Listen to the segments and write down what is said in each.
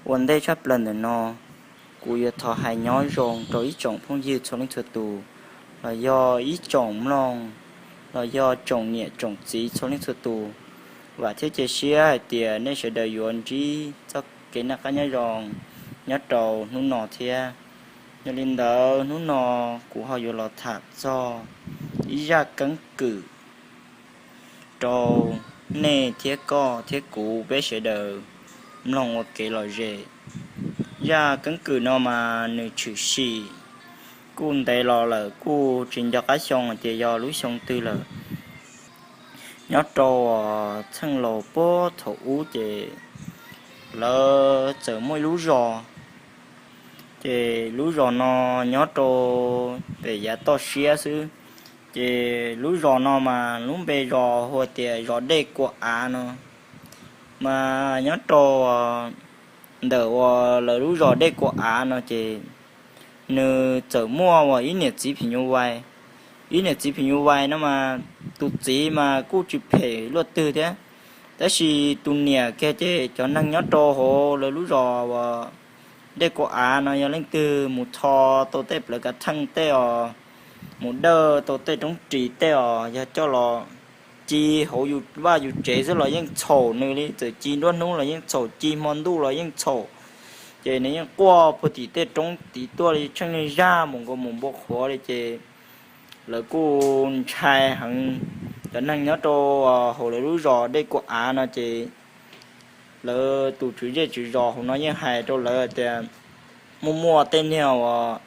Ua ntej tshaj plaws ntawm no, kuv yuav thov hais nyob zoo rau ib tsoom phooj ywg txhua leej txhua tus, los yog ib tsoom mloog, los yog tsoom niam tsoom txiv txhua leej txhua tus. Vam thiab cia siab hais tias nej sawv daws yuav ntsib txoj kev noj qab nyob zoo nyob rau hnub no thiab. Yog li ntawd, hnub no kuv ho yuav los tham txog ib zaj keeb kwm rau nej thiab koj thiab kuv peb sawv daws mloog ua kev lom zem. Zaj keeb kwm no mas nws tshwm sim kuj ntev los lawm, kuj tsis nco qab xyoo tias yog lub xyoo twg lawm. Nyob rau txheej laus puag thaum ub ces lawv txawm muaj ib lub zos. Ces lub zos no nyob rau pem yav toj siab xwb. Ces lub zos no mas lub npe zos hu tias zos Dej Kua Av no. Mas nyob rau ntawm uas lawv lub zos Dej Kua Av no ces nws txawm muaj uas ib niam txiv phim nyuj vais. Ib niam txiv phim nyuj vais no mas tus txiv mas kuj tsis phem luaj twg thiab, tab sis tus niam kiag ces cov neeg nyob rau hauv lawv lub zos uas Dej Kua Av no yog leej twg mus tho tau tej plawv kav theej tej os, mus dawj tau tej roob ris tej os, yog coj los ci hauv yus vaj yus tsev xwb los yeej txhaum nws li, txawm ci nruab hnub los yeej txhaum, ci hmo ntuj los yeej txhaum. Ces nws yeej quaj puag tim tej roob tid tuaj li, tsheej niag zaj mus nkaus mus npua qhuav li ces lawv kuj ntshai heev. Cov neeg nyob rau hauv lawv lub zos Dej Kua Av no ces lawv tus tswv zej tswv zos hauv no yeej hais rau lawv tias muaj muaj tej niag uas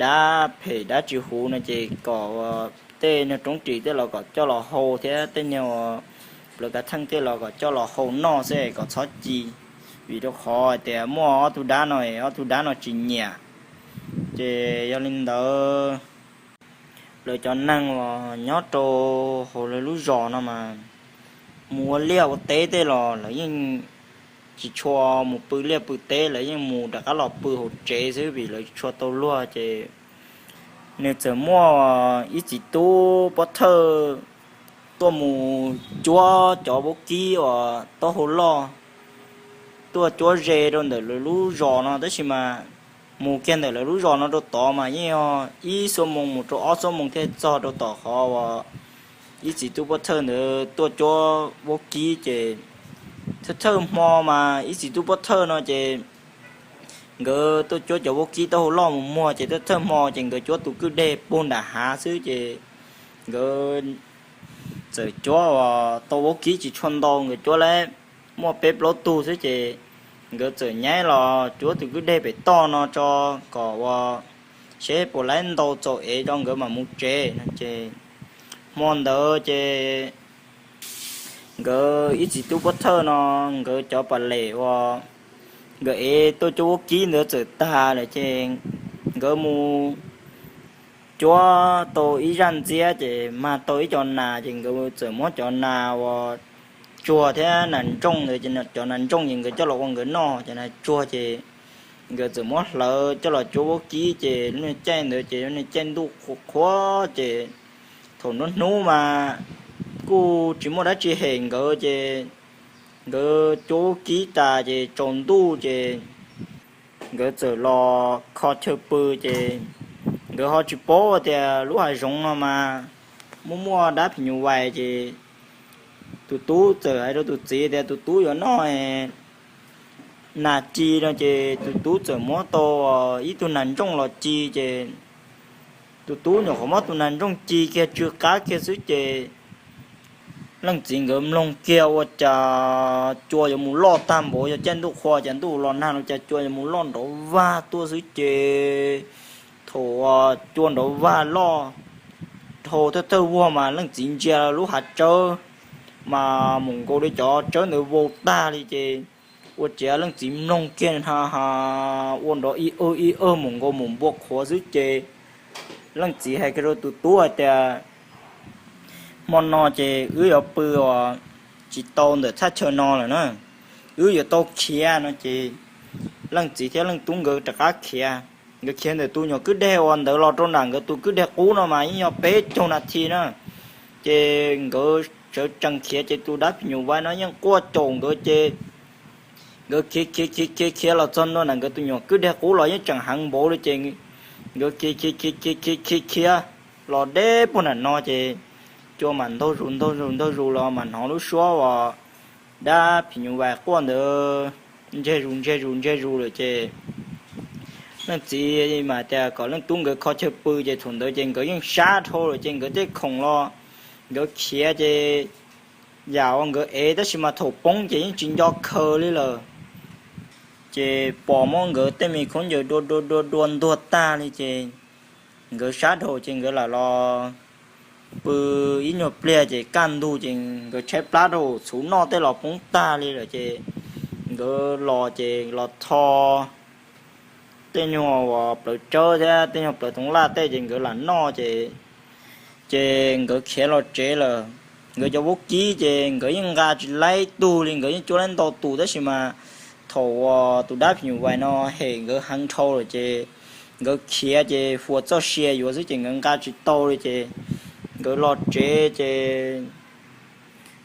dab phem dab tsis huv no ces kom tej niag roob ris tej los kom coj los hau thiab tej niag uas plawv kav theej tej los kom coj los hau noj xwb kom txhob ci, vim rau qhov tias muaj ob tug dab no, ob tug dab no tsis nyiam. Ces yog li ntawd, lawv cov neeg uas nyob rau hauv lawv lub zos no mas mus ua liaj ua teb tej los lawv yeej tsis tshua mus pw liaj pw teb, lawv yeej mus rov qab los pw hauv tsev xwb vim lawv tsis tshua tau luag. Ces nws txawm muaj ib txiv tub pov thawj tuaj mus cuab cov vaub kib uas taub hau loj, tuaj cuab ze rau ntawm lawv lub zos no, tab sis mas mus kiag ntawm lawv lub zos no rau tod mas yeej yog ib xuab moos mus rau ob xuab moos thiaj txog rau tom qhov uas ib txiv tub pov thawj ntawd tuaj cuab vaub kib. Ces thawj thawj hmo mas ib txiv tub pov thawj no ces nkawd tuaj cuab cov vaub kib taub hau loj mus muag, ces thawj thawj hmo ces nkawd cuab tus kwj deg puag nram hav xwb. Ces nkawd txawm cuab uas tau vaub kib tsis tshua ntau, nkawd cuab li muaj peb plaub tug xwb. Ces nkawd txawm nyaib los cuab tus kwj deg pem toj no tso, kom uas seb puas laib ntau txaus ev rau nkawd mam mus tsev no. Ces hmo ntawd ces nkawd ib txiv tub pov thawj no, nkawd cov pam lem uas nkawd ev tuaj cuab vaub kib ntawd txawm tag lawm ces nkawd mus cuab tau ib zaj ntxiab ces mag tau ib co nas, ces nkawd txawm muab cov nas uas tsuag thiab nas ntsooj ntawd, cov nas ntsooj ces nkawd coj los ua nkawd noj, cov nas tsuag ces nkawd txawm muab hlawv coj los cuab vaub kib. Ces lub niag caij ntawd ces lub niag caij ntuj qhuav qhuav, ces thaum nruab hnub mas kuj tsis muaj dab tsi hem nkawd, ces nkawd cuab vaub kib tas ces tsaus ntuj ces nkawd txawm los kho chaw pw. Ces nkawd ho tsis paub tias lub hav zoov no mas muaj muaj dab phim nyuj vais. Ces tus tub txawm hais rau tus txiv tias tus tub yuav noj nas ci no, ces tus tub txawm muab tau ib tug nas ntsooj los ci. Ces tus tub nyuam qhuav muab tus nas ntsooj ci kiag tsw qab kiag xwb ces leej txiv nkawd mloog kiag ua cas cua yuav mus loj tag npaum, yog caij ntuj qhua cas ntuj los nag no cas cua yuav mus loj nrov vag tuaj xwb. Ces thaum cua nrov vag loj dhau thawj thawj vuag mas leej txiv ntsia lub hav tsawb mas mus nkaus li cov tsawb ntawd vau tag li. Ces ua ciav leej txiv mloog kiag na, ua nrov ib awg ib awg mus nkaus mus npua qhuav xwb. Ces leej txiv hais kiag rau tus tub hais tias, hmo no ces wb yuav pw uas tsis tau ntawm thaj chaw no lawm na, wb yuav tau khiav no. Ces leej txiv thiab leej tub nkawd rov qab khiav. Nkawd khiav ntawm tus nyuam kwj deg uas ntawd los rau nram nkawd tus kwj deg qub no mas yeej yog peb caug nas this na. Ces nkawd sawv tsees khiav ces tus dab phim nyuj vais no yeej quaj caum nkawd ces Nkawd khiav khiav khiav khiav khiav los txog ntua ntawm nkawd tus nyuam kwj deg qub los yeej tseem heev npaum li ces nkawd khiav khiav khiav khiav khiav khiav los deb puag nram no ces cua mam ntaug zus ntaug zus ntaug zus los mas hnov lub suab uas dab phim nyuj vais quaj ntawd ntseg zus ntseg zus ntseg zus lawm ces leej txiv mas tias kom leej tub nkawd kho chaw pw ces thaum ntawd ces nkawd yeej sab dhau lawm ces nkawd tej khoom los nkawd khiav ces yam uas nkawd ev tab sis mas thaum poob ces yeej tsis nco khaws li lawm. Ces pom muab nkawd tej me khaub ncaws dua dua dua dua ntuag tag li ces nkawd sab dhau ces nkawd lam los pw ib nyuag pliag ces kaj ntug ces nkawd tshaib plab rau txhuv noj tej los poob tag li lawm ces nkawd los ces los tho tej nyuag uas plawv tsawb thiab tej nyuag plawv toov laj tej ces nkawd lam noj ces ces nkawd khiav los tsev lawm. Nkawd cov vaub kib ces nkawd yeej nqa tsis laib tug li, nkawd yeej cuab laib ntau tus tab sis mas thaum uas tus dab phim nyuj vais no hem nkawd heev dhau lawm ces nkawd khiav ces huas txoj sia yuav xwb ces nkawd nqa tsis tau li ces nkawd los tsev ces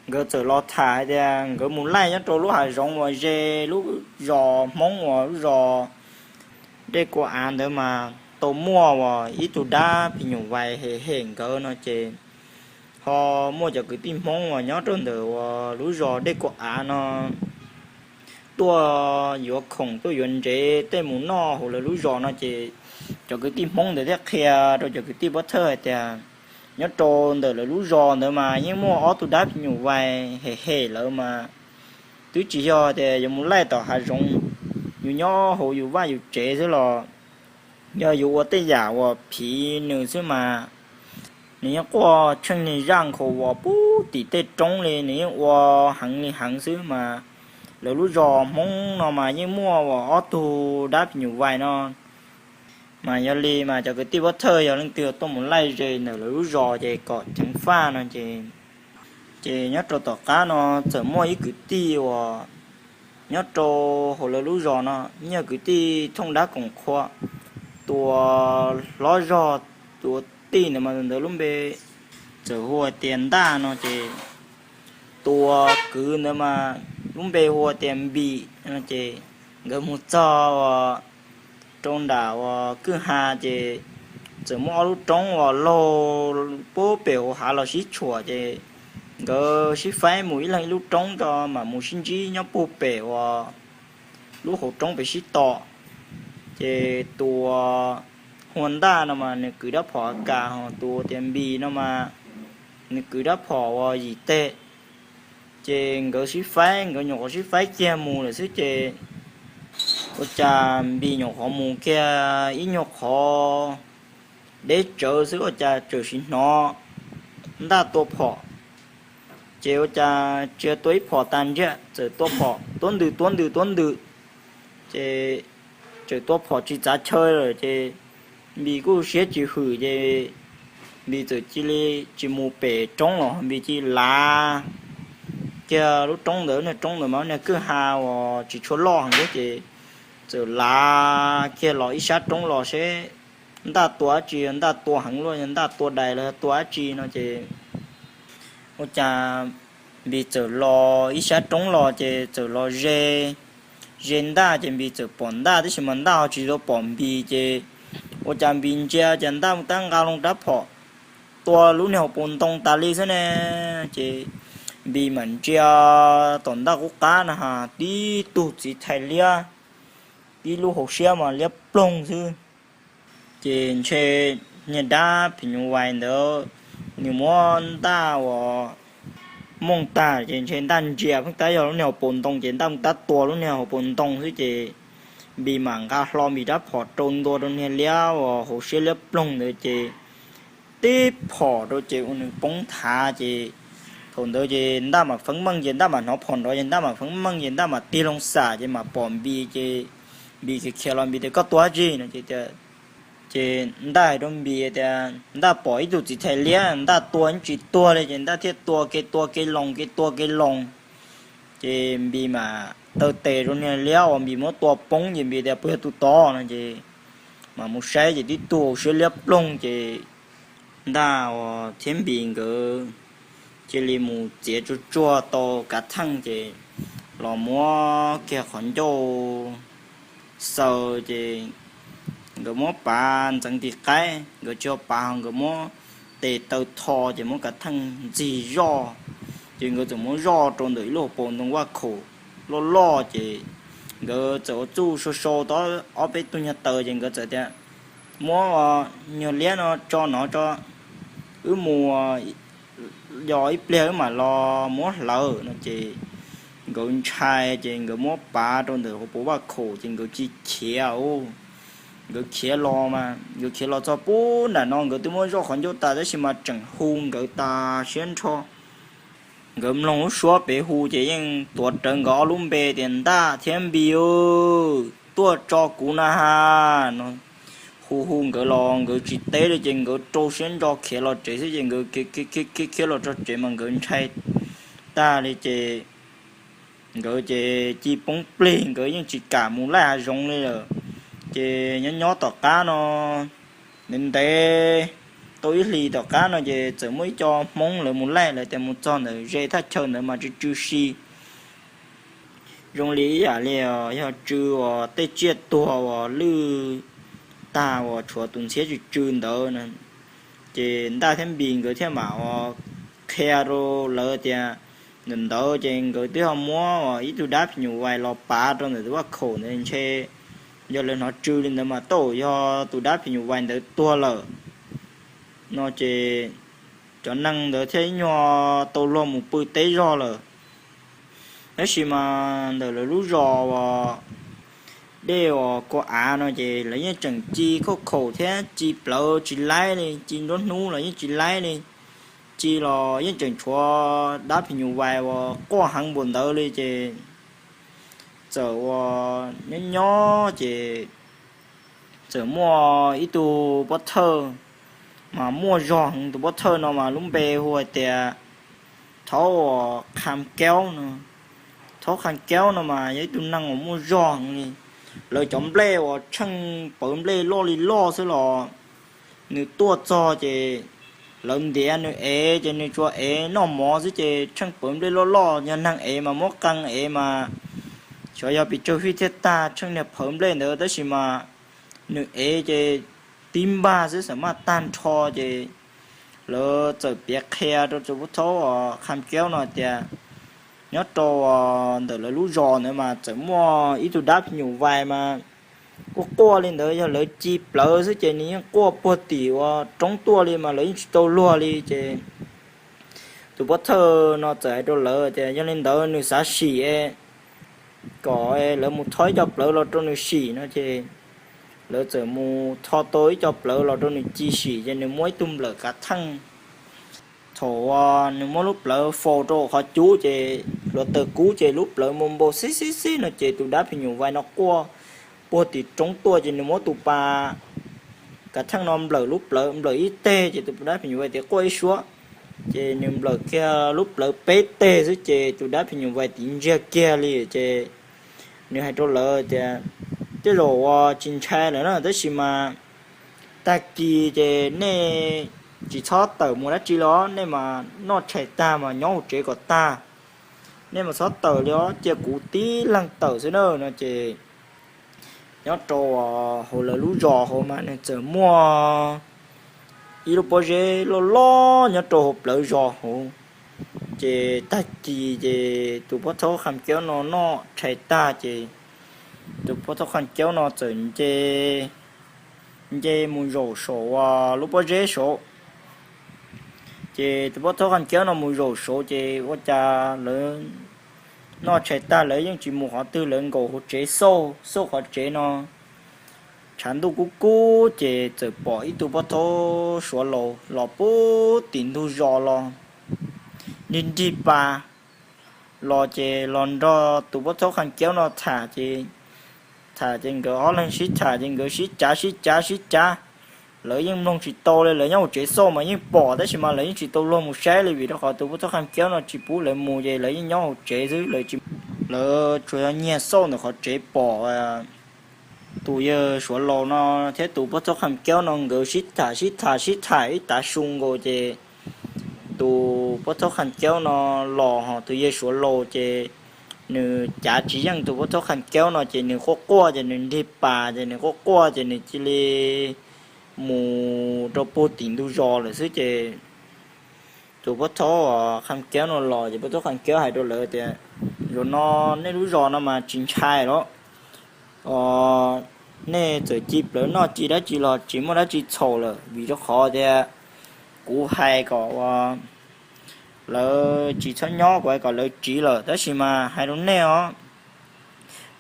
nkawd txawm los tham hais tias nkawd mus laij nyob rau lub hav zoov uas ze lub zos Hmoob uas lub zos Dej Kua Av ntawd mas tau muaj uas ib tug dab phim nyuj vais hem hem nkawd no ces ho muaj cov kwv tij Hmoob uas nyob rau ntawm uas lub zos Dej Kua Av no tuaj yuav khoom tuaj yuav ntsev tej mus noj hauv lawv lub zos no ces cov kwv tij Hmoob ntawd thiaj qhia rau cov kwv tij pov thawj hais tias nyob rau ntawm lawv lub zos ntawd mas yeej muaj ob tug dab phim nyuj vais hem hem lawv mas twb tsis yog tias yuav mus laij tom hav zoov, yus nyob hauv yus vaj yus tsev xwb los yog yus ua tej yam uas phiv nws xwb mas nws yeej quaj tsheej niag zaj nkhaus vos puag tim tej roob li, nws yeej ua heev li heev xwb mas lawv lub zos Hmoob no mas yeej muaj uas ob tug dab phim nyuj vais no mas yog li mas cov kwv tij pov thawj yog leej twg tuaj mus laij ze ntawm lawv lub zos ces kom ceev faj no ces ces nyob rau tom qab no txawm muaj ib kwv tij uas nyob rau hauv lawv lub zos no, nyiaj kwv tij thooj dab koom qhua, tus hlob zog tus tij ntawd mas ntawd lub npe txawm hu tias Ntaj no ces tus kwv ntawd mas lub npe hu tias Npis no ces nkawd mus txog uas rau nram uas kwj ha ces txawm muaj ob lub roob uas laug puag pem hauv hav los sib tshuam ces nkawd sib faib mus ib leeg ib lub roob rau mam mus sib ntsib nyob puag pem uas lub hauv roob pem sib tom. Ces tus hu ua Ntaj no mas nws kwv rab phom A kas, ho tus tias Npis no mas nws kwv rab phom uas yim teg. Ces nkawd sib faib, nkawd nyuam qhuav sib faib kiag mus lawm xwb ces ua cas Npis nyuam qhuav mus kiag ib nyuag qhov deb tsawv xwb ua cas txawm sim hnov Ntaj tua phom. Ces ua cas tsis tua ib phom tas ntsiag, txawm tua phom tuab ntws tuab ntws tuab ntws, ces txawm tua phom tsis txav chaw lawm ces Npis kuj siab tsis hwm ces Npis txawm cia li tsis mus pem roob los Npis cia li lav kiag lub roob ntawd, niag roob ntawd mas niag kwj ha uas tsis tshua loj heev thiab ces txawm lav kiag los ib sab roob los seb Ntaj tua dab tsi, Ntaj tua heev luaj, Ntaj tua dais los tua dab tsi no ces ua cas Npis txawm los ib sab roob los ces txawm los ze, ze Ntaj ces Npis txawm pom Ntaj tab sis mas Ntaj ho tsis tau pom Npis ces ua cas Npis ntsia ces Ntaj tab nqa loo rab phom tua lub niag hauv paus ntoo tas li xwb ne. Ces Npis mam ntsia tom Ntaj qub qab na has tib tug txiv thais liab, tib lub hauv siab mas liab ploog xwb. Ces ntshe niag dab phim nyuj vais ntawd nws muab Ntaj uas mooj tag ces ntshe Ntaj ntsia pheej tab yog lub niag hauv paus ntoo ces Ntaj tab tua lub niag hauv paus ntoo xwb ces Npis mam nqa hlo Npis rab phom rau ntua rau niag liab uas hauv siab liab ploog ntawd ces tib phom rau ces ua nws poob thav ces thaum ntawd ces Ntaj mam feeb meej ces Ntaj mam hnov phom nrov ces Ntaj mam feeb meej ces Ntaj mam tig loo xam ces mam pom Npis ces Npis khiav khiav los Npis tias koj tua dab tsi no ces tias, ces Ntaj hais rau Npis tias Ntaj pom ib tug txiv thais liab Ntaj tua tsis tuag li ces Ntaj thiaj tua kev tua kev loos kev tua kev loos. Ces Npis mam taw tes rau niag liab uas Npis muab tua poob ces Npis tias puas yog tus tod no ces mam mus saib ces tib tug hauv siab liab ploog ces Ntaj uas thiab Npis nkawd cia li mus txiav tsuag tsuag tau kav theej ces los muab kiag qhov ncauj xaws ces nkawd muab pav ntxeev tis qaib, nkawd tsis yog pav ho nkawd muab tes taw tho ces muab kav theej ntxig zoj. Ces nkawd txawm muab zoj rau ntawm ib lub hauv paus ntoo vaj khaum loj loj ces nkawd txawm ua txuj sau sau tau ob peb tug nyuag taws ces nkawd txawm tias, muab nyuag liab no tso no tso, wb mus, yog ib pliag wb mam los muab hlawv no ces nkawd ntshai ces nkawd muab pav rau ntawm hauv paus vaj khaum ces nkawd tsis khiav. Nkawd khiav los mas nkawd khiav los txog pub nram no nkawd twb muab zoj qhov ncauj tas tab sis mas tseem hu nkawd tas siab nrho. Nkawd mloog lub suab pem hu ces yeej tuav rawv nkawd ob lub npe tias Ntaj thiab Npis, tuaj tso kuv na ha no. Hu hu nkawd los nkawd tsis teb li ces nkawd rau siab ntso khiav los tsev xwb ces nkawd khiav khiav khiav los txog tsev mas nkawd ntshai tag li ces nkawd ces ci poob plig nkawd yeej tsis kam mus laij hav zoov li lawm. Ces nyob nyob tom qab no ntev ntev tau ib hlis tom qab no ces txawm muaj ib co Hmoob lawv mus laij lawv tias mus txog ntawm ze thaj chaw ntawd mas tsw tsw si zoo li ib yam li yog tsw uas tej tsiaj tuag uas lwj tag uas tshuav tus ntxhiab tsw tsw ntawd. Ces Ntaj thiab Npis nkawd thiaj mam uas qhia rau lawv tias ntawm ntawd ces nkawd twb ho muab uas ib tug dab phim nyuj vais los pav rau ntawm tus vaj khaum ntawd ntshe yog lawv hnov tsw li ntawd mas tau yog tus dab phim nyuj vais ntawd tuag lawm no ces cov neeg ntawd thiaj ib nyuag tau luag mus pw teb zog lawm. Tab sis mas ntawm lawv lub zos uas dej uas kua av no ces lawv yeej tseem ci khauj khaum thiab ci plawv tsis laib li, ci nruab hnub los yeej tsis laib li. Ci los yeej tseem tshuav dab phim nyuj vais uas quaj heev npaum ntawd li ces txawm uas nyob nyob ces txawm muaj ib tug pob thawj mas muaj zog heev. Tus pob thawj no mas lub npe hu hais tias Thaub uas Kham Kaub no. Thaub Kham Kaub no mas yog ib tug neeg uas muaj zog heev li. Lawv cov nplej uas tsheej pawv nplej loj li loj xwb los nws tuaj txog ces lawv ntiav nws ev ces nws tsuas ev noj mov xwb ces tsheej pawv nplej loj loj. Yog neeg ev mas muab qee ev mas xyov yog pes tsawg fij thiaj tag tsheej niag pawv nplej ntawd tab sis mas nws ev ces tib npag xwb xam maj tag nrho ces lawv txawm piav qhia rau tus pob thaub Kham Kaub no tias nyob rau ntawm lawv lub zos ntawd mas txawm muaj ib tug dab phim nyuj vais mas quaj quaj li ntawd, yog lawv ci plawv xwb ces nws yeej quaj puag tim uas roob tuaj li mas lawv yeej tsis tau luag li ces tus pob thawj no txawm hais rau lawv tias yog li ntawd nws xav sim kom lawv mus tho ib co plawv los rau nws sim no ces lawv txawm mus tho tau ib co plawv los rau nws ci sim ces nws muab ib tug nplawm kav theej thaum uas nws muab lub plawv faus rau qhov cub ces hluav taws kub ces lub plawv npau npau xib xib xib no ces tus dab phim nyuj vais no quaj puag tim roob tuaj ces nws muab tus pas kav theej no nplawm lub plawv nplawm ib teg ces tus dab phim nyuj vais tiv quaj ib suab ces nws nplawm kiag lub plawv peb teg xwb ces tus dab phim nyuj vais tiv ntsiag kiag li ces nws hais rau lawv tias tej zaum uas tsis ntshai lawm na tab sis mas tag kis ces nej tsis txhob tawm mus dab tsi li os, nej mas noj tshais tag mas nyob hauv tsev kom tag, nej mas txhob tawm li os, cia kuv tib leeg tawm xwb na no ces nyob rau hauv lawv lub zos hauv mas nws txawm muaj ib lub pob zeb loj loj nyob rau hauv plawv zos hauv ces tag kis ces tus pob thaub Kham Kaub no noj tshais tag ces tus pob thaub Kham Kaub no txawm nce nce mus zaum saum lub pob zeb saud ces tus pob thaub Kham Kaub no mus zaum saud ces ua cas lawv noj tshais tag lawv yeej tsis mus qhov twg, lawv nkaum hauv tsev xauj xauj qhov tsev no tshav ntuj kub kub ces txawm pom ib tug pob thaub suav laus los puag tim ntug zos los nrig nrig pas los ces los nrog tus pob thaub Kham Kaub no tham ces tham ces nkawd ob leeg sib tham ces nkawd sib cav sib cav sib cav. Lawv yeej mloog tsis tau li, lawv nyob hauv tsev xauj mas yeej pom tab sis mas lawv yeej tsis tau luag mus saib li vim rau qhov tus pob thaub Kham Kaub no tsis pub lawv mus ces lawv yeej nyob hauv tsev xwb, lawv tsuas yog nyiag xauj ntawm qhov tsev pom tus yawg suav laus no thiab tus pob thaub Kham Kaub no nkawd sib tham sib tham sib tham ib tav su nkaus ces tus pob thaub Kham Kaub no los ho tus yawg suav laus ces nws cav tsis yeej tus pov thawj Kham Keub no ces nws quaj quaj ces nws nrig pas ces nws quaj quaj ces nws cia li mus rau puag tim ntug zos lawm xwb ces tus pov thawj Kham Keub no los ces pov thawj Kham Keub hais rau lawv tias, Zaum no nej lub zos no mas tsis ntshai los, nej txawm ci plawv noj ci dab tsi los tsis muaj dab tsi txhaum lawm, vim rau qhov tias kuv hais kom lawv tsis txhob nyob, kuv hais kom lawv tsiv lawm, tab sis mas hais rau nej os,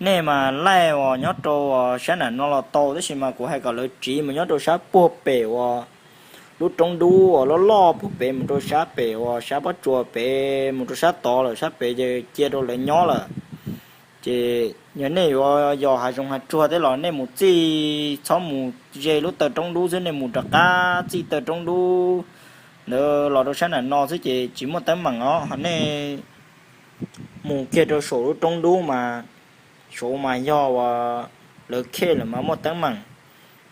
nej mas laij uas nyob rau sab nram no los tau, tab sis mas kuv hais kom lawv tsiv mus nyob rau sab puag pem uas lub roob dub uas loj loj puag pem mus rau sab pem uas sab pob tsuas pem mus rau sab tod lawm, sab pem ces cia rau lawv nyob lawm. Ces yog nej yuav yos hav zoov hav tsuag tej los nej mus txij, txhob mus ze lub taw roob dub xwb, nej mus rov qab txij taw roob dub ntawd los rau sab nram no xwb ces tsis muaj teeb meem os. Ho nej mus kiag rau saum lub roob dub mas, saum mas yog uas lawv khej lawm mas muaj teeb meem.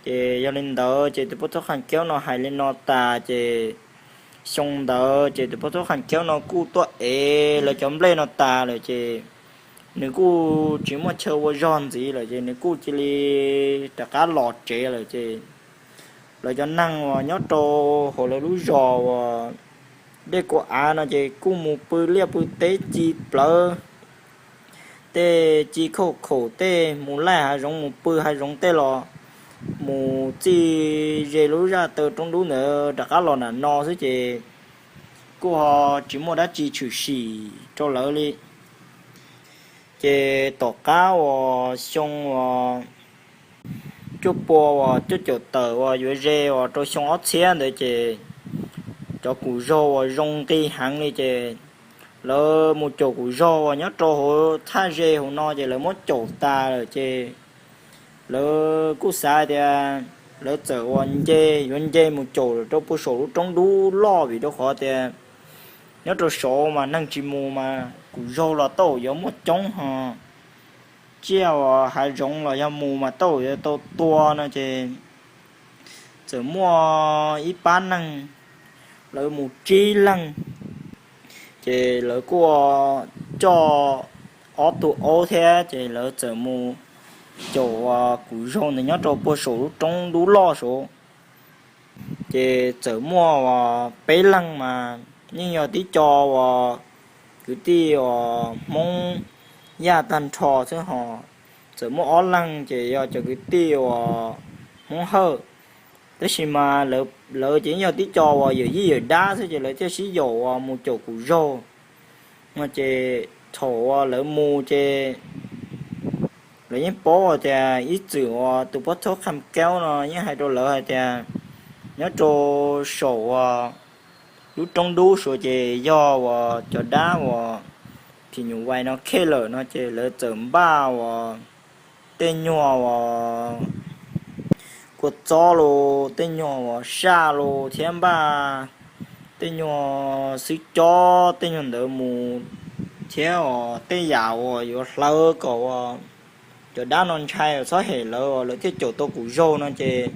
Ces yog li ntawd ces tus pov thawj Kham Keub no hais li no tas ces xyoo ntawd ces tus pov thawj Kham Keub no kuj tuaj ev lawv cov nplej no tas lawm ces nws kuj tsis muaj chaw ua zog ntxiv lawm ces nws kuj cia li rov qab los tsev lawm ces lawv cov neeg uas nyob rau hauv lawv lub zos uas dej kua av no ces kuj mus pw liaj pw teb ci plawv tej, ci khauj khaum tej, mus laij hav zoov mus pw hav zoov tej los mus txij ze lub zaj taw roob dub ntawd rov qab los nram no xwb ces kuj ho tsis muaj dab tsi tshwm sim rau lawv li. Ces tom qab uas xyoo uas cuaj pua uas cuaj caum tawm uas yuav ze uas rau xyoo ob txhiab ntawd ces cov kuv zaug uas zoo nqi heev li ces lawv mus caum kuv zaug uas nyob rau hauv thaj ze hauv no ces lawv muab caum tas lawm ces lawv kuj xav tias lawv txawm uas nce, yuav nce mus caum rau puag saum lub roob dub loj vim rau qhov tias nyob rau saud mas neeg tsis mus mas kuv zaug los tau yuav muaj coob ho tsiaj uas hav zoov los yog mus mas tau yuav tau tua no ces txawm muaj ib pab neeg, lawv mus tsib leeg, ces lawv kuj coj ob tug aub thiab ces lawv txawm mus caum kuv zaug ntawd nyob rau puag saum lub roob dub loj saud. Ces txawm muaj uas peb leeg mas yeej yog tib co uas kwv tij uas Hmoob Yaj tag nrho xwb ho txawm muaj ob leeg ces yog cov kwv tij uas Hmoob Hawj. Tab sis mas lawv ces yeej yog tib co uas yawm yij yawm dab xwb ces lawv thiaj sib yaum uas mus caum kuv zaug no ces thaum uas lawv mus ces lawv yeej paub tias ib txwm uas tus pov thawj Kham Keub no yeej hais rau lawv hais tias nyob rau saum uas lub roob dub saud ces yog uas cov dab uas phim nyuj vais no khej lawm no ces lawv txawm npaj uas tej nyuag uas kua txob los tej nyuag uas saj los thiab npaj tej nyuag xwb cob tej nyuag ntawd mus thiab uas tej yam uas yuav hlawv kom uas cov dab no ntshai txhob hem lawv uas lawv thiaj caum tau kuv zaug no ces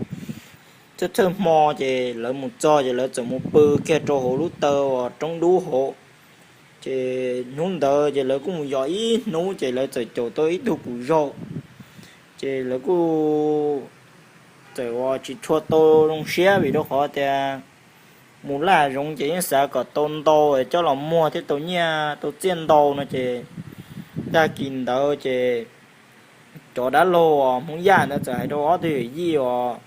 thawj thawj hmo ces lawv mus txog ces lawv txawm mus pw kiag rau hauv lub taw uas roob dub hauv. Ces hnub ntawd ces lawv kuj mus yos ib hnub ces lawv txawm caum tau ib tug kuv zaug. Ces lawv kuj txawm uas tsis tshua tau zoo siab vim rau qhov tias mus laj zoov ces yeej xav kom tau ntau coj los muag thiab tau nyiaj tau txiaj ntau no ces tag kis ntawd ces cov dab laug uas Hmoob Yaj ntawd txawm hais rau ob tug yawm yij uas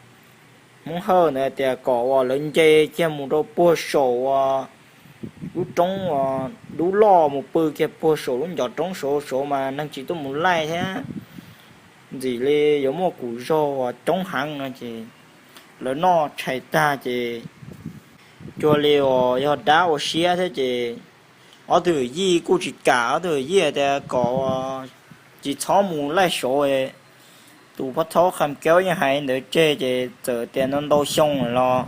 Hmoob Hawj ntawd tias kom uas lawv nce kiag mus rau puag saum uas lub roob uas dub loj mus pw kiag puag saum lub ncov roob saud, saud mas neeg tsis tuaj mus laij thiab ntxim li yuav muaj kuv zaug uas coob heev no ces lawv noj tshais tag ces cuag li uas yog dab ua siab thiab ces ob tug yawm yij kuj tsis kam, ob tug yawm yij tias kom tsis txhob mus laij saud. Tus pov thawj Kham Keub yeej hais ntawd tseg ces txawm tias ntau ntau xyoo los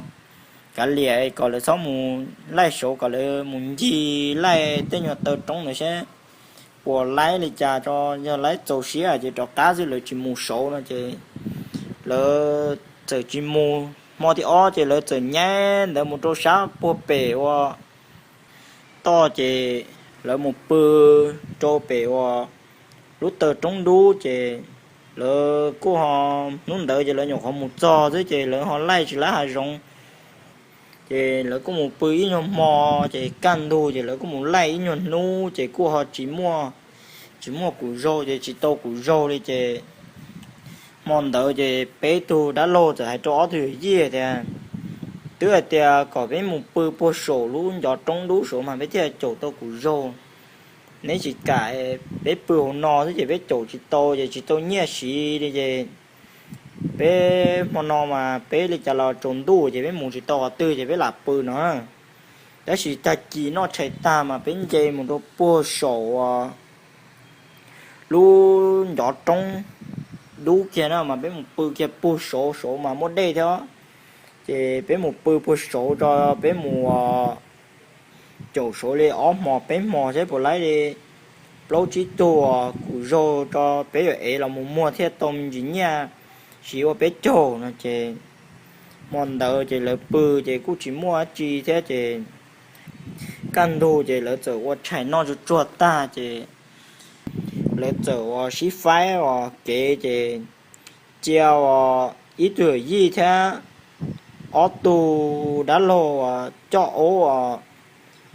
kav liam kom lawv txhob mus laij saud, kom lawv mus ncig laij tej nyuag taw roob ntawd seb puas laib li cas tso, yog laib txaus siab ces rov qab xwb, lawv tsis mus saud no ces lawv txawm tsis mus. Hmo thib ob ces lawv txawm nyaib ntawd mus rau sab puag pem ua toj ces lawv mus pw rau pem ua lub taw roob dub ces lawv kuj ho, hnub ntawd ces lawv nyuam qhuav mus txog xwb ces lawv ho laij tsis laib hav zoov. Ces lawv kuj mus pw ib nyuag hmo, ces kaj ntug ces lawv kuj mus laij ib nyuag hnub ces kuj ho tsis muaj, tsis muaj kuv zaug ces tsis tau kuv zaug li ces hmo ntawd ces peb tug dab laug txawm hais rau ob tug yawm yij tias, twb hais tias kom peb mus pw puag saum lub ncov roob dub saud mas peb thiaj caum tau kuv zaug. Neb tsis kam, peb pw hauv no xwb ces peb caum tsis tau ces tsis tau nyiaj siv li ces peb hmo no mas peb li cas los tsaus ntuj ces peb mus tsis tau qhov twg ces peb lam pw no. Tab sis tag kis noj tshais tag mas peb nce mus rau puag saum lub ncov roob dub kiag na mas peb mus pw kiag puag saud, saud mas muaj dej thiab. Ces peb mus pw puag saud tso, peb mus caum saud li ob hmo peb hmo saib puas laib li plaub tsib tug kuv zaug tso, peb yuav ev los mus muag thiaj tau me ntsis nyiaj siv ua peb caug no ces hmo ntawd ces lawv pw ces kuj tsis muaj dab tsi thiab ces kaj ntug ces lawv txawm ua tshais noj tsuag tsuag tag ces lawv txawm ua sib faib ua kev ces cia ua ib tug yawm yij thiab ob tug dab laug coj aub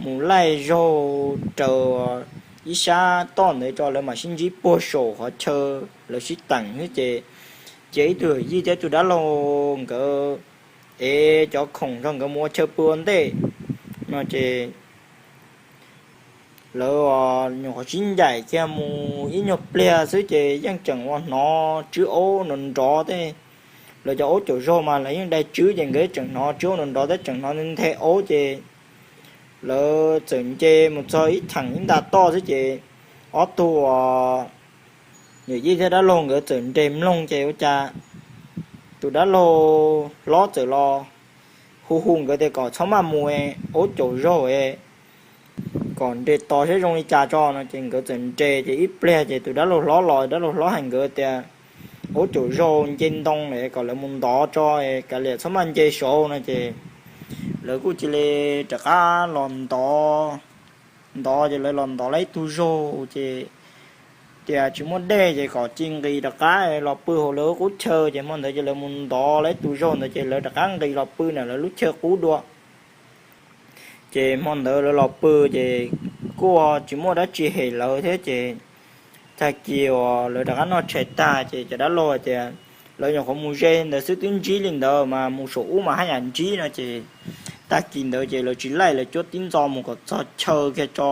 mus laij zaug raws ib sab toj ntawd tso lawv mam sib ntsib puag saum qhov chaw lawv sib teem xwb ces cia ib tug yawm yij thiab tus dab laug nkawd ev cov khoom nrog nkawd mus ua chaw pw ua ntej no ces lawv nyuam qhuav sib ncaim kiag mus ib nyuag pliag xwb ces yeej tseem ua hnov tswb aub nrov nrov tej. Lawv cov aub caum zaug mas lawv yeej dai tswb ces nkawd tseem hnov tswb aub nrov nrov thiab tseem hnov nthe aub ces lawv txawm nce mus txog ib theem ib nta toj xwb ces ob tug yawm yij thiab dab laug nkawd txawm nres mloog ces ua cas tus dab laug hlob txawm los hu hu nkawd tias kom txhob maj mus, aub caum zaug, kom nres tos saib zoo li cas tso no ces nkawd txawm nres ces ib pliag ces tus dab laug hlob los, dab laug hlob hais nkawd tias aub caum zaug nce ntoo lawm kom lawv mus ntov tso, kav liam txhob maj nce saud no ces lawv kuj cia li rov qab los ntov. Ntov ces lawv los ntov lawm ib tug zaug ces tias tsis muaj dej ces kom cia nqis rov qab los pw hauv lawv qub chaw ces hmo ntawd ces lawv mus ntov lawm ib tug zaug ntawd ces lawv rov qab nqis los pw ntawm lawv lub chaw qub dua. Ces hmo ntawd lawv los pw ces kuj tsis muaj dab tsi hem lawv thiab ces tag kis uas lawv rov qab noj tshais tag ces cov dab laug hais tias lawv nyuam qhuav mus ze ntawd xwb twb ntsib li ntawd mas mus saum ub mas haj yam ntsib no ces tag kis ntawd ces lawv tsis laij, lawv cuab tib ntxo mus kom txog chaw kiag tso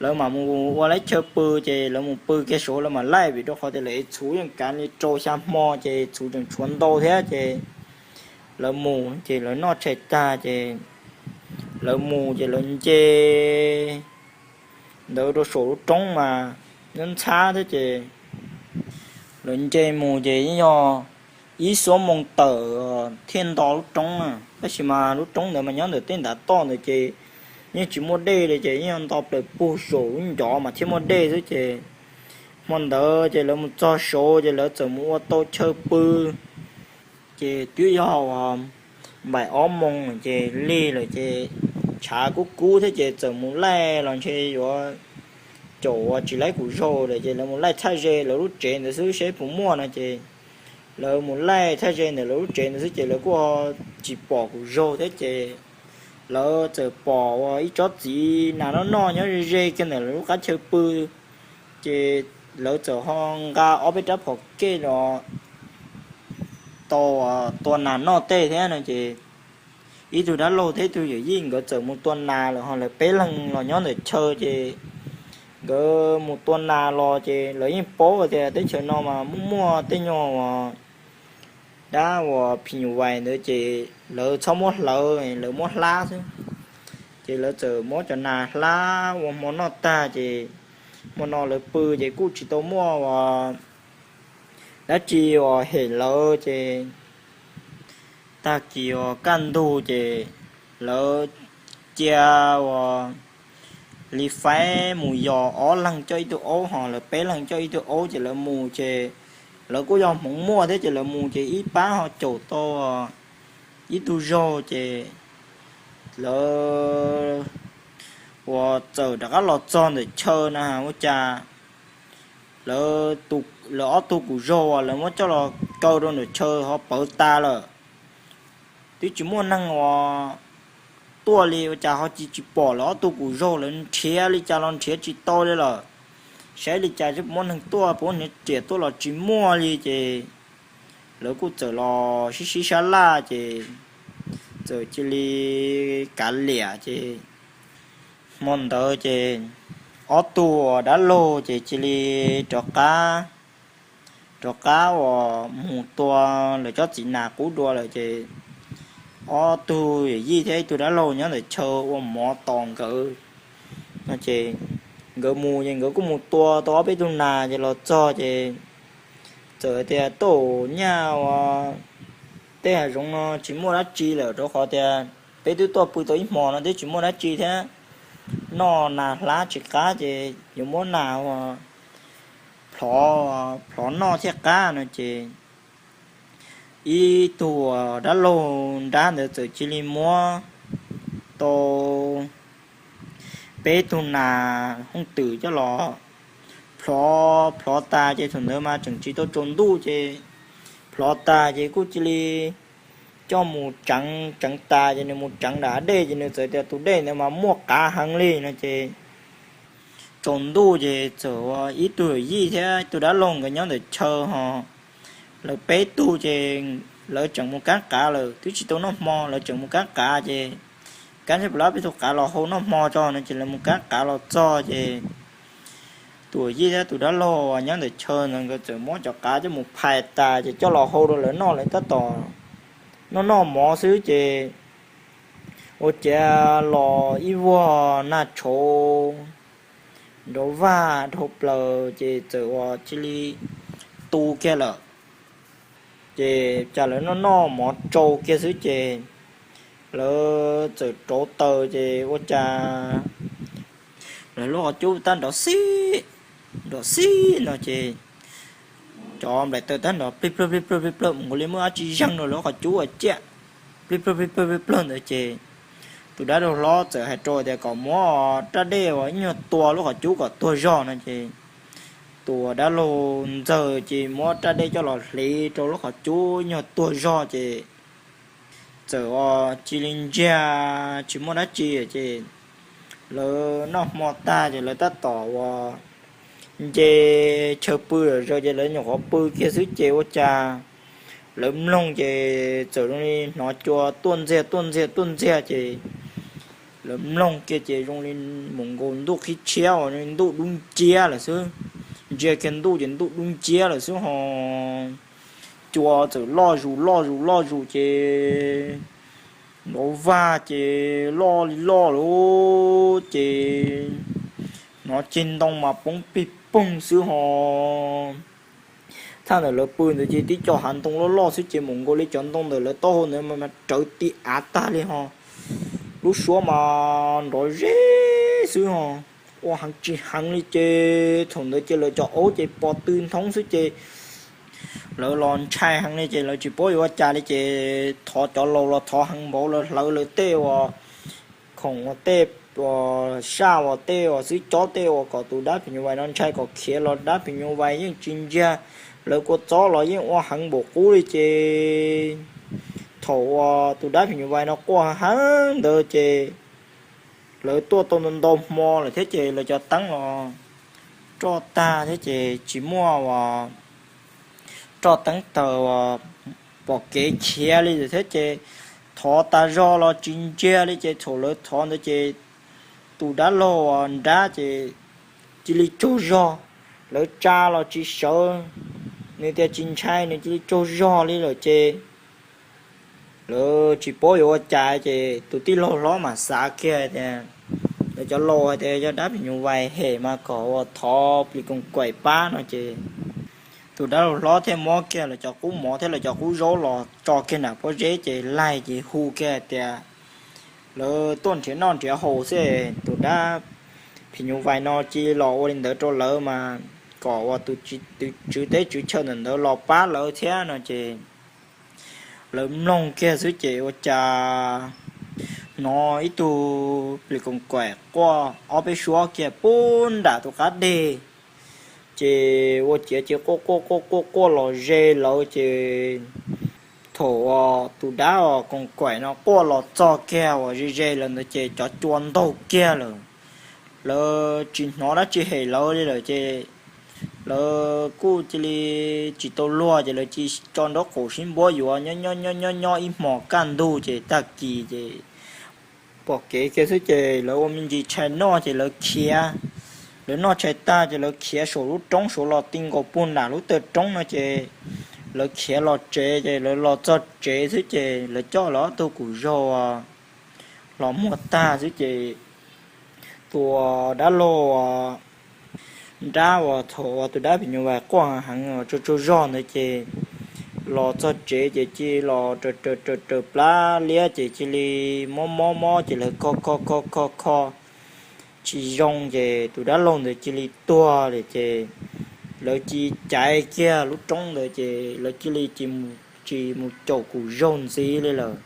lawv mam mus ua lawv chaw pw ces lawv mus pw kiag saud lawv mam laij vim rau qhov tias lawv ev txhuv yeej kav li rau xya hmo ces txhuv tseem tshuav ntau thiab ces lawv mus ces lawv noj tshais tag ces lawv mus ces lawv nce ntawd rau saum lub roob mas nyob ntxhab thiab ces lawv nce mus ces yeej yog ib xuab moos tawm thiaj nto lub roob na. Tab sis mas lub roob ntawd mas nyob ntawm tej ntav toj ntawd ces yeej tsis muaj dej li ces yeej yog nto plaws puag saum lub ncov mas thiaj muaj dej xwb ces hmo ntawd ces lawv mus txog saud ces lawv txawm mus ua tau chaw pw ces twb yog uas npaim ob moos ces lig lawm ces tshav kub kub thiab ces txawm mus laij los ntshe yuav caum uas tsis laib kuv zaug lawm ces lawv mus laij thaj ze lawv lub tsev ntawd xwb seb puas muaj no ces lawv mus laij thaj ze ntawm lawv lub tsev ntawd xwb ces lawv kuj tsis pom kuv zaug thiab ces lawv txawm pom uas ib tsob txiv nas noj noj nyob ze ze kiag ntawm lawv lub qab chaw pw ces lawv txawm ho nqa ob peb rab phom kej los tau tua nas noj tej thiab no ces ib tug dab laug thiab ib tug yawm yij nkawd txawm mus tua nas lawm ho lawv peb leeg los nyob ntawm chaw ces nkawd mus tua nas los ces lawv yeej paub tias teb chaws no mas muaj muaj tej nyuag uas dab uas phim nyuj vais ntawd ces lawv txhob muab hlawv, lawv muab hlab xwb. Ces lawv txawm muab cov nas hlab ua hmo noj tag ces hmo no lawv pw ces kuj tsis tau muaj uas dab tsi uas hem lawv ces tag kis uas kaj ntug ces lawv cia uas li faib mus yos ob leeg coj ib tug aub ho lawv peb leeg coj ib tug aub ces lawv mus ces lawv kuj yog hmoov muaj thiab ces lawv mus ces ib pab ho caum tau ib tug zaug ces lawv uas txawm rov qab los txog ntawm chaw na ua cas lawv, lawv ob tug kuv zog uas lawv muab coj los kaw rau nram chaw ho pawv tas lawm. Twb tsis muaj neeg uas tuaj li, ua cas ho cia tsis pom lawv ob tug kuv zog, lawv nrhiav li cas los nrhiav tsis tau li lawm. Saib li cas twb muaj neeg tuaj, puav niag riam tuaj los tsis muaj li ces lawv kuj txawm los sib sib sab laj ces txawm cia li kav liam ces hmo ntawd ces ob tug uas dab laug ces cia li rov qab, rov qab uas mus tua lawv cov txiv nas qub dua lawm ces ob tug yawm yij thiab ib tug dab laug nyob ntawm chaw ua mov tos nkawd no ces nkawd mus ces nkawd kuj mus tua tau ob peb tug nas ces los txog ces txawm tias tau nyaj ua tej hav zoov no tsis muaj dab tsi lawm rau qhov tias peb twb tuaj pw tau ib hmo no twb tsis muaj dab tsi thiab, noj nas hlab tsis qab ces yuav muab nas ua plhov, plhov noj thiaj qab no ces ib tug dab laug nrab ntawd txawm cia li muab tau peb tug nas hooj twm coj los plhov, plhov tas ces thaum ntawd mas tseem tsis tau tsaus ntuj ces plhov tas ces kuj cia li coj mus tseev, tseev tas ces nws mus tseev nram dej ces nws txawm tias tus dej ntawd mas muaj qav heev li no ces tsaus ntuj ces txawm ua ib tug yawm yij thiab tus dab laug nkawd nyob ntawm chaw ho lawv peb tug ces lawv tseem mus kab qav lawm, twb tsis tau noj hmo lawv tseem mus kab qav ces kab ntshe pab peb tug qav los hau noj hmo tso no ces lawv mus kab qav los txog ces tus yawm yij thiab tus dab laug uas nyob ntawm chaw ntawd nkawd txawm muab cov qav coj mus phais tas ces coj los hau rau lawv noj, lawv tab tom noj noj mov xwb ces ua cas los ib vuag nag tshauv nrov vag dhau plaws ces txawm ua cia li tu kiag lawm. Ces cas lawv noj noj mov tsau kiag xwb ces lawv txawm rauv taws ces ua cas lawv lub qhov cub tab nrov xib, nrov xib no ces cov nplaim taws tab nrov plig plawg plig plawg plig plawg mus nkaus li muaj dab tsi zeeg rau lawv qhov cub ua ciaj plig plawg plig plawg plig plawg ntawd ces tus dab laug hlob txawm hais rau tias kom muab rab dej uas ib nyuag tua lub qhov cub kom tuag zog no ces tus dab laug ntxawg ces muab rab dej coj los hliv rau lub qhov cub ib nyuag tuag zog ces txawm ua cia li ntsiag tsis muaj dab tsi ces lawv noj hmo tag ces lawv tab tom ua nce chaw pw lawm zog ces lawv nyuam qhuav pw kiag xwb ces ua cas lawv mloog ces txawm zoo li hnov cua tuaj ntxiag tuaj ntxiag tuaj ntxiag ces lawv mloog kiag ces zoo li mus nkaus ntuj qhib tshiab uas zoo li ntuj dub nciab lawm xwb. Ntsia kiag ntuj ces ntuj dub nciab lawm xwb ho cua txawm loj zus loj zus loj zus ces nrov vag ces loj li loj lawm ces hnov ceg ntoo mas poob pig poog xwb ho. Thaj ntawm lawv pw ntawd ces tib co hav ntoo loj loj xwb ces mus nkaus li cov ntoo ntawm lawv taub hau ntawd mas rawv ti av tag li ho. Lub suab mas nrov zeb xwb ho, ua heev tsis heev li ces thaum ntawd ces lawv cov aub ces pos tw nthoob xwb ces lawv los ntshai heev li ces lawv tsis paub yuav ua cas li ces thov cov laus los thov heev npaum lawv hlawv lawv tej uas khoom uas tej saj uas tej uas xwb cob tej uas kom tus dab phim nyuj vais no ntshai kom khiav los dab phim nyuj vais yeej tsis ntsiag, lawv kua txob los yeej ua heev npaum qub li ces thaum uas tus dab phim nyuj vais no quaj heev ntawd ces lawv tuaj tau ntau ntau hmo lawm thiab ces lawv cov teeb los roj tag thiab ces tsis muaj uas roj teeb taws uas pom kev khiav li thiab ces thov tas zog los tsis ntsiag li ces thaum lawv thov ntawd ces tus dab laug uas nrab ces cia li tsaug zog, lawv tsa los tsis sawv, nws tias tsis ntshai nws cia li tsaug zog li lawm ces lawv tsis paub yuav ua cas ces tus tij laug hlob mas xav kiag tias lawv cov laus hais tias yog dab phim nyuj vais hem mas kom ua thov plis koos kaim pab no ces tus dab laug hlob thiaj muab kiag lawv cov qub mov thiab lawv cov qub zaub los tso kiag nram pob zeb ces laig ces hu kiag hais tias lawv tuaj nrhiav noj nrhiav haus xwb, tus dab phim nyuj vais no cia li los ua li ntawd rau lawv mas kom ua tus tswv teb tswv chaw ntawm ntawd los pab lawv thiab no ces lawv mloog kiag xwb ces ua cas hnov ib tug plis koos kaim quaj ob peb suab kiag pub nram tus qab deg Ces ua ciav ces quaj quaj quaj quaj quaj los ze lawv ces thaum tus dab uas koos kaim no quaj los txog kiag uas ze ze lawv ntawd ces cov cua ntaug kiag lawm. Lawv tsis hnov dab tsi hem lawv li lawm ces lawv kuj cia li tsis tau luag ces lawv cia li tso nraub qaum sib npuab yuav nyob nyob nyob nyob nyob ib hmos kaj ntug ces tag kis ces pom kev kiag xwb ces lawv ua me ntsis tshais noj ces lawv khiav. Lawv noj tshais tag ces lawv khiav saum lub roob saud los ti nkaus puag nram lub taw roob no ces lawv khiav los tsev ces lawv los txog tsev xwb ces lawv coj lawv ob tug kuv zaug los muag tag xwb ces tus dab laug nrab uas thaum uas tus dab phim nyuj vais quaj heev tsaug tsaug zog ntawd ces los txog tsev ces cia li los raws raws raws raws plab liab ces cia li mob mob mob ces lawv kho kho kho kho kho tsis zoo ces tus dab laug ntawd cia li tuag lawm ces lawv cia li caiv kiag lub roob ntawd ces lawv cia li tsis mus caum kuv zaug ntxiv li lawm.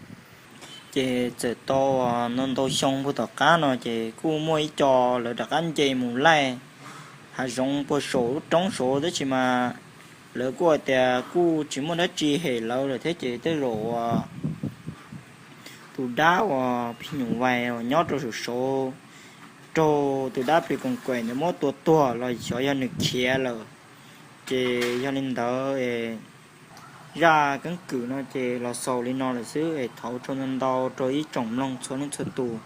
Ces txawm tau ntau ntau xyoo puag tom qab no ces kuj muaj ib co lawv rov qab nce mus laij hav zoov puag saum lub roob saud tab sis mas lawv kuj hais tias kuj tsis muaj dab tsi hem lawv lawm thiab ces tej zaum uas tus dab uas phim nyuj vais uas nyob rau saum saud raug tus dab phim koos kaim ntawd muab tua tuag los xyov yog nws khiav lawm. Ces yog li ntawd zaj keeb kwm no ces los xaus li no lawm xwb es thov ua tsaug ntau ntau rau ib tsoom mloog txhua leej txhua tus.